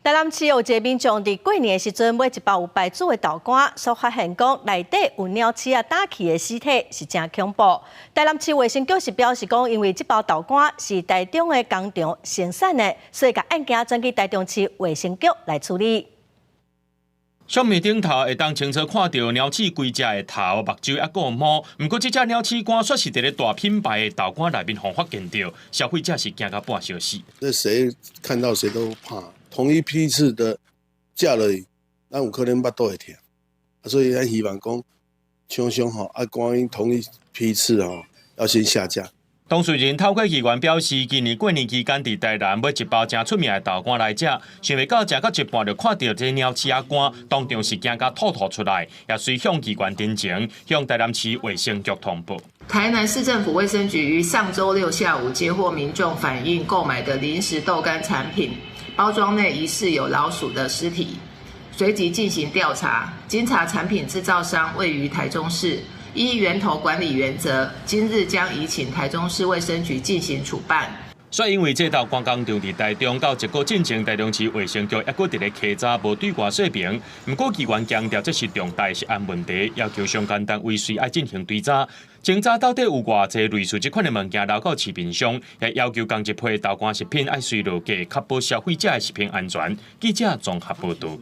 台南市有一个民眾佇過年的時陣買一包有牌子的豆乾，煞發現講內底有鳥鼠仔打去的屍體，是誠恐怖。台南市衛生局是表示講，因為這包豆乾是台中的工廠生產的，所以共案件轉去台中市衛生局來處理。相片頂頭會當清楚看著鳥鼠規隻的頭、目睭抑閣有毛。毋過這隻鳥鼠乾煞是佇咧大品牌的豆乾內面予發現著，消費者是驚甲半小死。這誰看到誰都怕。同一批次的食落去，咱有可能腹肚會疼，所以咱希望講廠商吼，啊，關於同一批次吼，要先下架。當事人透過議員表示，今年過年期間佇台南買一包誠出名的豆乾來食，想袂到食到一半就看著這鳥鼠仔乾，當場是驚甲吐吐出來，也隨向機關陳情，向台南市衛生局通報。台南市政府衛生局於上週六下午接獲民眾反映，購買的零食豆乾產品包裝內疑似有老鼠的屍體，隨即進行調查。經查產品製造商位於台中市，依源頭管理原則，今日將移請台中市衛生局進行處辦。煞因為這豆乾工廠佇台中，到一個進前，台中市衛生局猶閣佇咧稽查，無對外說明。毋過議員強調這是重大食安問題，要求相關單位隨愛進行追查，偵查到底有偌濟類似這款的物件流到市面上，也要求仝一批豆乾食品愛隨落架，確保消費者的食品安全。記者綜合報導。